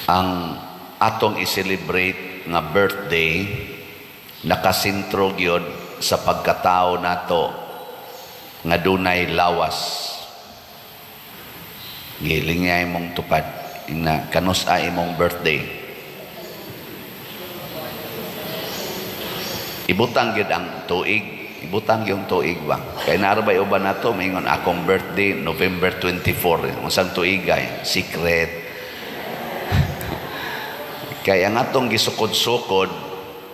Ang atong i-celebrate nga birthday nakasentro gyud sa pagkatao nato nga dunay lawas. Giling nga imong tupad ina kanus-a imong birthday. Ibutang gyud ang tuig, ibutang yung tuig ba. Kay naa ra bay uban nato maingon, "Akong birthday November 24." Unsang tuig ay secret. Kay ang atong gisukod-sukod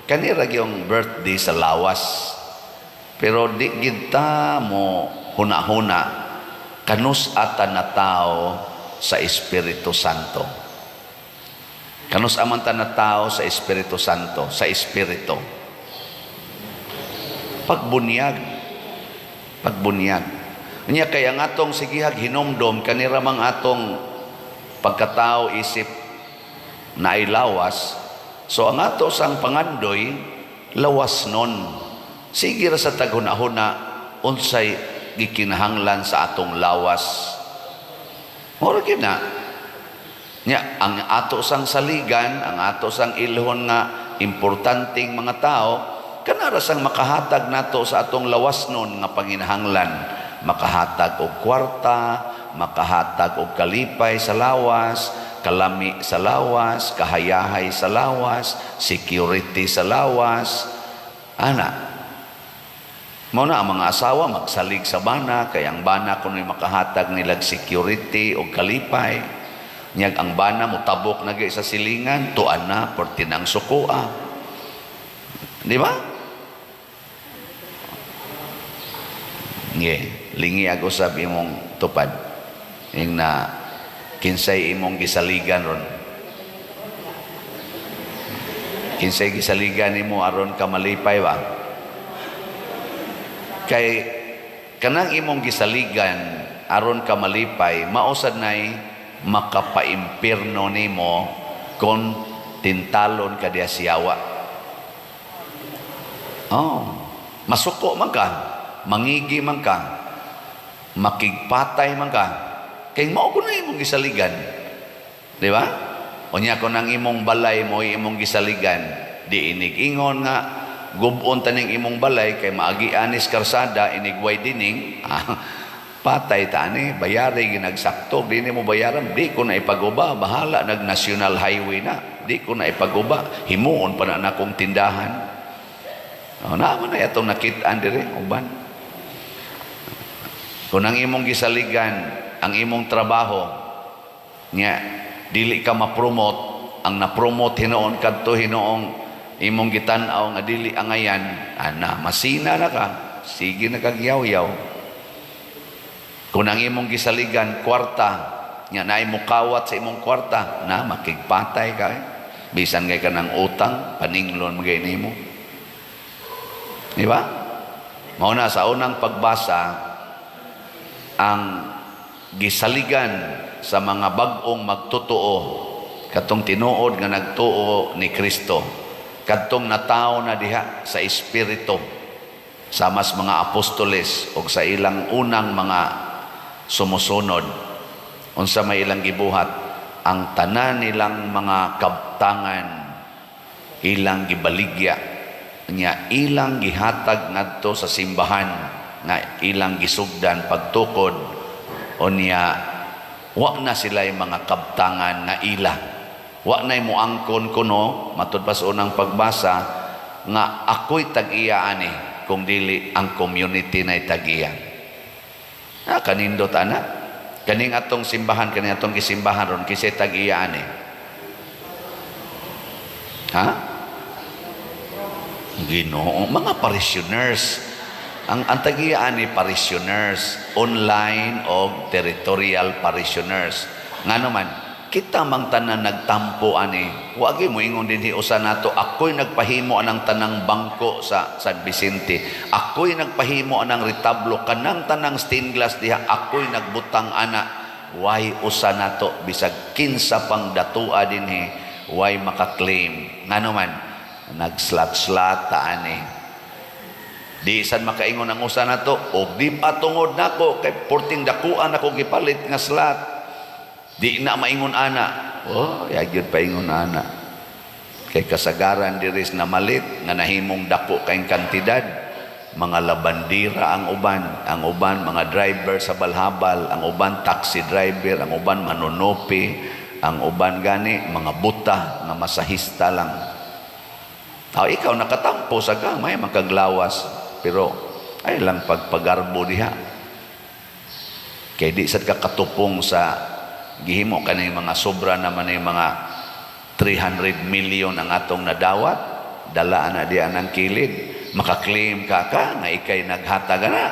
kanira yung birthday sa lawas. Pero di gid ta mo huna-huna kanus ata na tao sa Espiritu Santo. Kanus aman ta na tao sa Espiritu Santo, sa Espiritu. Pagbunyag. Pagbunyag. Nya kay ang atong sigihag hinumdom kanira mang atong pagkatao isip naay lawas. So ang ato sang pangandoy lawas nun. Sige ra sa taghuna-huna unsay gikinahanglan sa atong lawas. Mura gyud na. Nya ang ato sang saligan, ang ato sang ilhon nga importanteng mga tao, kanara sang makahatag nato sa atong lawas nun nga panginahanglan. Makahatag og kwarta, makahatag og kalipay sa lawas, kalami sa lawas, kahayahay sa lawas, security sa lawas. Ana. Mao na ang mga asawa magsalig sa bana kay ang bana kuno'y makahatag nilag security o kalipay. Nyag ang bana motabok na gyud sa silingan, tuan na perti nang sukoa. Di ba? Nge, lingi ako usab imong tupad. Ing na kinsay imong gisaligan ron. Kinsay gisaligan nimo aron ka malipay ba? Kay kanang imong gisaligan aron ka malipay, mao sad nay makapaimpirno nimo kung tintalon ka diya siyawa. Oh, masuko man ka, mangigi man ka, makigpatay man ka. Kay mao ko na imong gisaligan. Di ba? Unya kung ang imong balay mo imong gisaligan, di inig ingon nga gubon taning imong balay kay maagian is karsada inig widening, patay tani, bayari ginagsakto, di nimo bayaran, di ko na ipaguba, bahala nag national highway na, di ko na ipaguba, himuon pa na nakong tindahan. Oh, naa man na atong nakit-an diri uban. Kung ang imong gisaligan, ang imong trabaho, nya dili ka ma-promote, ang na-promote hinuon kadto hinuong imong gitan-aw nga dili angayan, ana masina na ka, sige na kag yaw-yaw. Kung ang imong gisaligan kwarta, nya naay mukawat sa imong kwarta, na makigpatay ka eh. Bisan kay ka ng utang, paninglon magay nimo. Di ba? Mao na sa unang pagbasa ang gisaligan sa mga bag-ong magtotoo katong tinuod nga nagtuo ni Kristo, kadtong natawo na diha sa espiritu sama sa mga apostoles o sa ilang unang mga sumusunod, unsa may ilang gibuhat? Ang tanan nilang mga kabtangan ilang gibaligya nya ilang gihatag ngadto sa simbahan nga ilang gisugdan pagtukod. Unya wa na sila yung mga kabtangan nga ila, wa na moangkon kuno matud pa sa unang pagbasa nga ako'y tag-iya ani kung dili ang community na tag-iya. Ah, kanindot ana. Kaning atong simbahan, kaning atong gisimbahan ron, kinsay tag-iya ani? Ha? Ginoo, mga parishioners. Ang tag-iya ani parishioners, online o territorial parishioners. Ngano man, kita mang tanan nagtampo ani. Wa gyud mo ingon dinhi usa nato, "Ako'y nagpahimo anang tanang bangko sa San Vicente. Ako'y nagpahimo anang retablo, kanang tanang stained glass diha, ako'y nagbutang ana." Way usa nato, bisag kinsa pang datua dinhi, way maka-claim. Ngano man, nag-slat-slat ta ani. Di san makaingon ang usa nato, og di pa tungod nako kay porting dakuan ako gipalit nga slat. Di na maingon ana. Oh, yagyud paingon ana. Kay kasagaran diri na malit nga nahimong dako kayong kantidad, mga labandira ang uban mga driver sa balhabal, ang uban taxi driver, ang uban manunopi, ang uban gani mga buta nga masahista lang. Ah, ikaw nakatampo sa ka, may makaglawas, pero ay lang pagpagarbo diha. Kay di sad ka katupong sa gihimo kaning mga sobra naman yung mga 300 million ang atong nadawat, dala na diya ng kilid, makaklaim ka ka nga ikay naghatag na.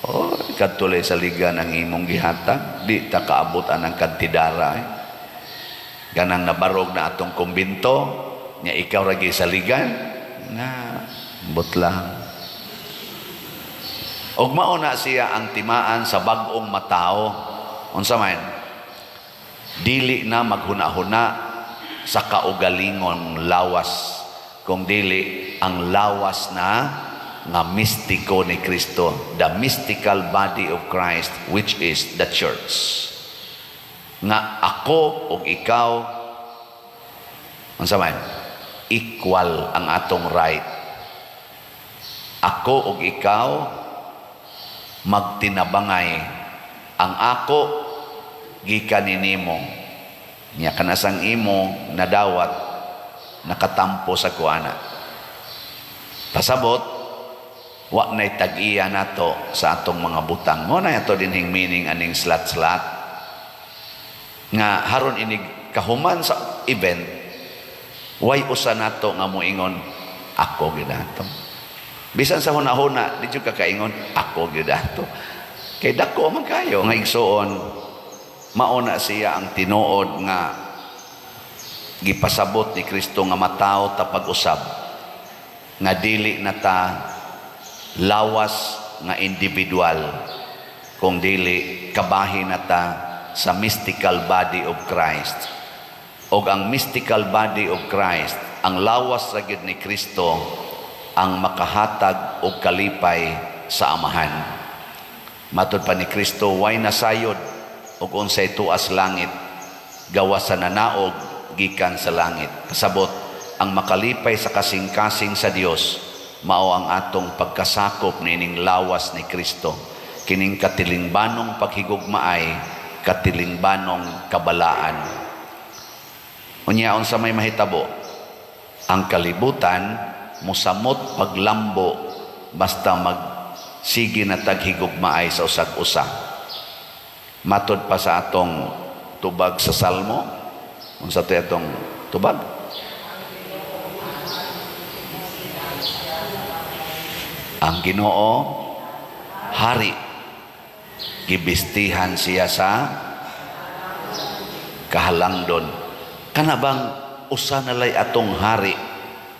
Oh, kadtulay sa liga ng imong gihatag, di ta kaabot anang kantidara eh. Ganang nabarog na atong kumbinto, nya ikaw ragi sa ligan, na butlang. Og mao na siya ang timaan sa bag-ong matao. Unsa man? Dili na maghuna-huna sa kaugalingong lawas, kung dili ang lawas na nga mistiko ni Kristo, the mystical body of Christ, which is the church. Nga ako ug ikaw, unsa man? Equal ang atong right. Ako ug ikaw magtinabangay. Ang ako gikan nimo. Nya kanasang imo nadawat, nakatampo sa kuana. Pasabot, wa na'y tag-iya nato sa atong mga butang. Mo na ato dinhing meaning aning slat-slat. Nga haron inig kahuman sa event, way usa nato nga moingon, "Ako gyud ato." Bisan sa huna-huna, di jud ka kaingon, "Ako gyud ato." Kay dako man kayo nga igsuon, mao na siya ang tinuod nga gipasabot ni Kristo nga matawo ta pag-usab, nga dili na ta lawas nga individual, kung dili kabahin na ta sa mystical body of Christ. Og ang mystical body of Christ, ang lawas ra gyud ni Kristo ang makahatag og kalipay sa Amahan. Matod pa ni Kristo, way nasayod og unsay tuas langit gawas sa nanaog gikan sa langit. Kasabot, ang makalipay sa kasing-kasing sa Dios mao ang atong pagkasakop niining lawas ni Kristo. Kining katilingbanong paghigugmaay, katilingbanong kabalaan. Unya unsa may mahitabo? Ang kalibutan musamot paglambo basta magsige na taghigugmaay sa usag-usa. Matod pa sa atong tubag sa Salmo, unsa to atong tubag? Ang Ginoo hari, gibistihan siya sa kahalangdon. Kana bang usa na lay atong hari,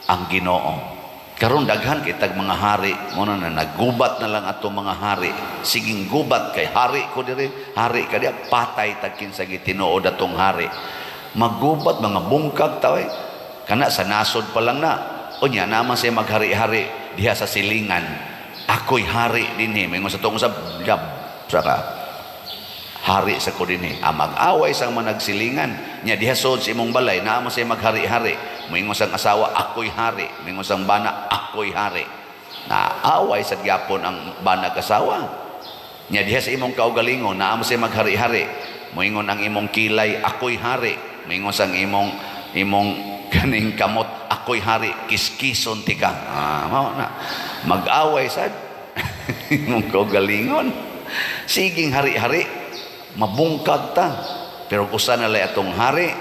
ang Ginoo? Karon daghan kitag mga hari, mo na nagubat na lang atong mga hari. Siging gubat kay hari ko diri, hari ka diya, patay tag kinsa gitinuod atong hari. Magubat mga bungkag ta eh. Kana sa nasod pa lang na. Unya naman siya maghari-hari diha sa silingan. "Ako'y hari dinhi." Mingon sa tong usab, jab saka hari sa ko dinhi. Ah, mag-away sang mga nagsilingan. Nya diha sod sa imong balay, naa mo siya maghari-hari. Moingon sang asawa, "Ako'y hari." Moingon sang bana, "Ako'y hari." Na away sa gyapon ang bana asawa. Nya diha sa imong kaugalingon, naa mo siya maghari-hari. Moingon ang imong kilay, "Ako'y hari." Moingon sang imong kaning kamot, "Ako'y hari." Kiskison tika. Ah, mao na. Mag-away sad imong kaugalingon. Siging hari-hari, mabungkag ta. Pero usa na lay atong hari,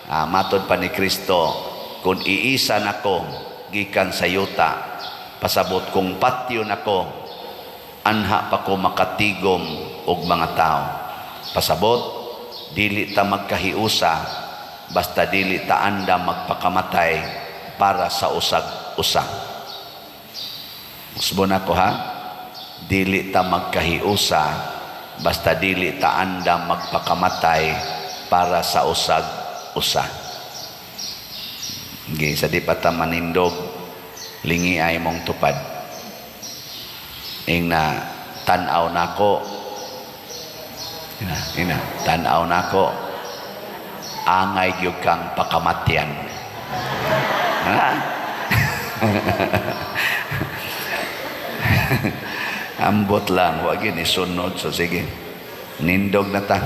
ah, matod pa ni Kristo, kung iisa nako gikan sa yuta, pasabot kung patyon ako, anha pa ko makatigom og mga tao. Pasabot, dili ta magkahiusa basta dili ta andam magpakamatay para sa usag-usa. Usbon ako ha, dili ta magkahiusa basta dili ta andam magpakamatay para sa usag-usa. Gi sa di pa ta manindog, lingi ay mong tupad. Ing na tan-aw nako. Ina, ina, tan-aw nako. Angay gyud kang pakamatyan. Ha? Ambot lang, wa gyud isunod. So sige, nindog na ta.